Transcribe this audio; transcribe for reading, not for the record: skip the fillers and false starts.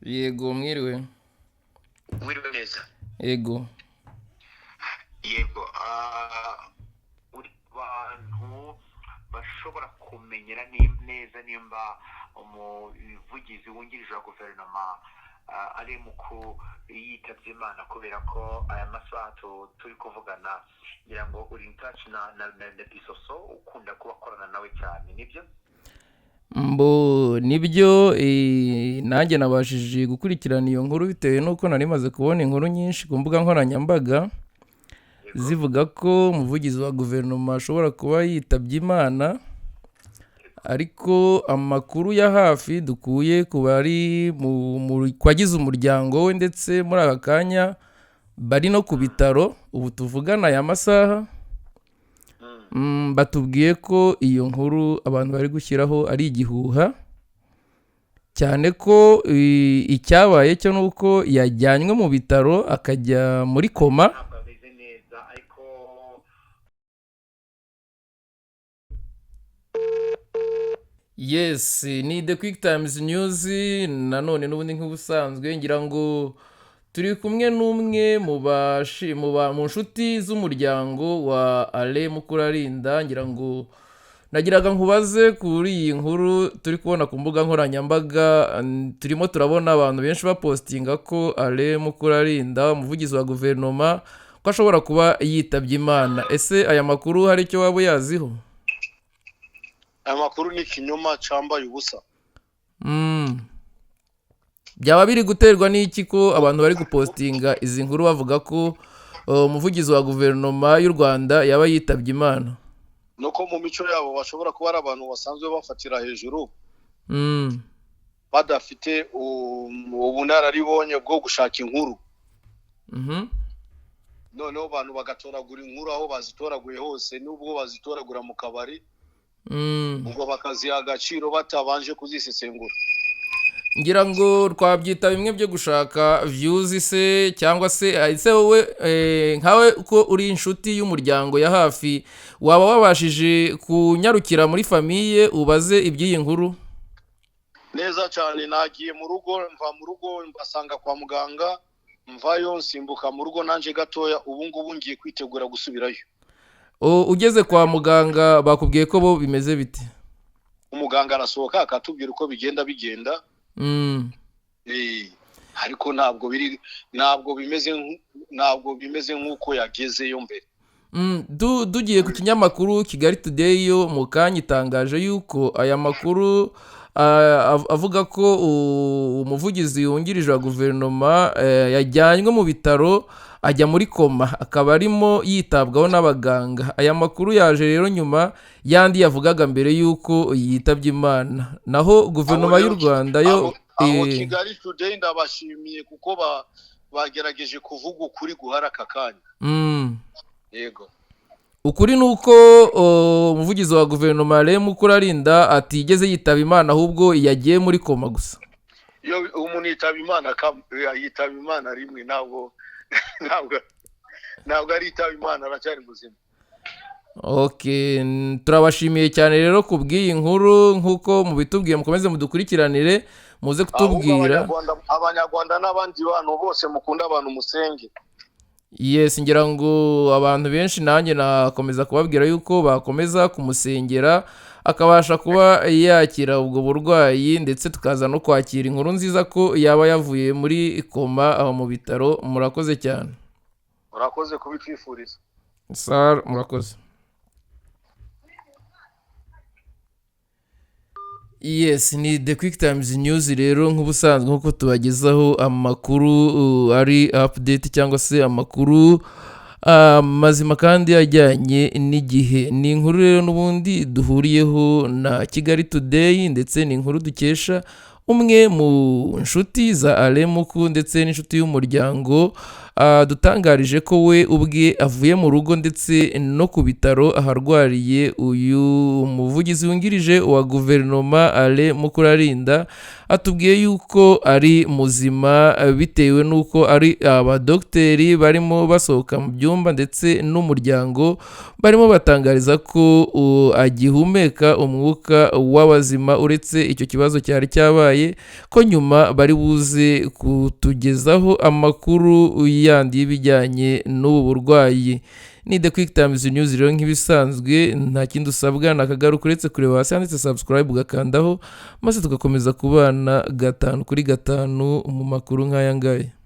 Yego, mwiriwe. Wiriwe neza. Yego. Yego, uri bantu bashobora kumenyera neza nimba umuvugizi wungirije wa guverinoma ari mu yitabye Imana, kubera ko aya masaha turi kuvugana, ngira ngo uri in touch na Bisoso, ukunda kuba akorana nawe cyane, nibyo? Mbo nibyo, nanjye nabashije gukurikirana iyo nkuru bitewe n'uko nari maze kubona inkuru nyinshi ku mbuga nkoranyambaga zivuga ko umuvugizi wa guverinoma ashobora kuba yitabye Imana, ariko amakuru ya hafi dukuye ku bari ku bagize umuryango we, ndetse muri aka kanya bari no ku bitaro ubu tuvugana aya masaha, batubwiye ko iyo nkuru abantu bari gushyiraho ari igihuha, cyane ko icyabaye cyo ni uko yajyanywe mu bitaro akajya muri koma. Ntabwo ameze neza, ariko Yes, ni The Quick Times News nanone n'ubundi nk'ubusanzwe. Ngira ngo turi kumwe n'umwe mu bashi mu ba mu nshuti z'umuryango wa Alain Mukurarinda. Ngira ngo nagiraga nkubaze kuri iyi nkuru turi kubona ku mbuga nkoranyambaga. Turimo turabona abantu benshi bapostinga ko Alain Mukurarinda, umuvugizi wa guverinoma, ko ashobora kuba yitabye Imana. Ese aya makuru hari icyo waba uyaziho? Aya makuru ni ikinyoma cyambaye ubusa. Byaba biri guterwa n'iki ko abantu bari gupostinga izi nkuru bavuga ko umuvugizi wa guverinoma y'u Rwanda yaba yitabye Imana? Nuko mu mico yabo bashobora kuba ari abantu basanzwe bafatira hejuru, badafite ubunararibonye bwo gushaka inkuru. Noneho abantu bagatoragura inkuru aho bazitoraguye hose, n'ubwo bazitoragura mu kabari, ubwo bakaziha agaciro batabanje kuzisesengura. Ngira ngo twabyita bimwe byo gushaka views se, cyangwa se ese wowe, nkawe uko uri inshuti y'umuryango ya hafi, waba wabashije kunyarukira muri famille ubaze iby'iyi nkuru? Neza cyane, nagiye mu rugo, mva mu rugo mbasanga kwa muganga, mvayo nsimbuka mu rugo nanjye gatoya. Ubu ngubu ngiye kwitegura gusubirayo. Ugeze kwa muganga bakubwiye ko bo bimeze bite? Umuganga arasohoka akatubwira uko bigenda. Ariko ntabwo bimeze nk'uko yagezeyo mbere. Dugiye ku kinyamakuru Kigali Today, yo mu kanya itangaje yuko aya makuru avuga ko umuvugizi wungirije wa guverinoma yajyanywe mu bitaro ajya muri koma, akaba arimo yitabwaho n'abaganga. Aya makuru yaje rero nyuma y'andi yavugaga mbere y'uko yitabye Imana. Naho guverinoma Aho y'u rero Rwanda yo aho Kigali Today ndabashimiye kuko bagerageje kuvuga ukuri guhara aka kanya. Yego. Ukuri ni uko umuvugizi wa guverinoma Alain Mukurarinda atigeze yitaba Imana, ahubwo yagiye muri koma gusa. Iyo umuntu yitaba Imana, yitaba Imana rimwe, ntabwo ari yitaba Imana, aracyari muzima. Okay, turabashimiye cyane rero ku bw'iyi nkuru nk'uko mubitubwiye. Mukomeze mudukurikiranire, muze Ahubwo kutubwira. Abanyarwanda n'abandi bantu bose mukunda abantu, musenge. Yes, ngira ngo abantu benshi nanjye nakomeza kubabwira yuko bakomeza kumusengera akabasha kuba yakira ubwo burwayi, ndetse tukaza no kwakira inkuru nziza ko yaba yavuye muri koma aho mu bitaro. Murakoze cyane. Urakoze kubitwifuriza. Sar, murakoze. Yes, ni The Quick Times News rero nk'ubusanzwe, nk'uko tubagezaho amakuru ari update cyangwa se amakuru mazima kandi ajyanye n'igihe. Ni inkuru rero n'ubundi duhuriyeho na Kigali Today, ndetse ni inkuru dukesha umwe mu nshuti za Alain Muku ndetse n'inshuti y'umuryango. adutangarije ko we ubwe avuye mu rugo ndetse no ku bitaro aharwariye uyu muvugizi wungirije wa guverinoma Alain Mukurarinda. Atubwiye yuko ari muzima bitewe n'uko ari abadogiteri barimo basohoka mu byumba ndetse n'umuryango barimo batangariza ko agihumeka umwuka w'abazima, uretse icyo kibazo cyari cyabaye, ko nyuma bari buze kutugezaho amakuru yandi y'ibijyanye n'ubu burwayi. Ni The Quick Times News rero nk'ibisanzwe, nta kindi usabwa ni akagaruka uretse kureba hasi handitse subscribe ugakandaho, maze tugakomeza kubana gatanu kuri gatanu mu makuru nk'aya ngaya.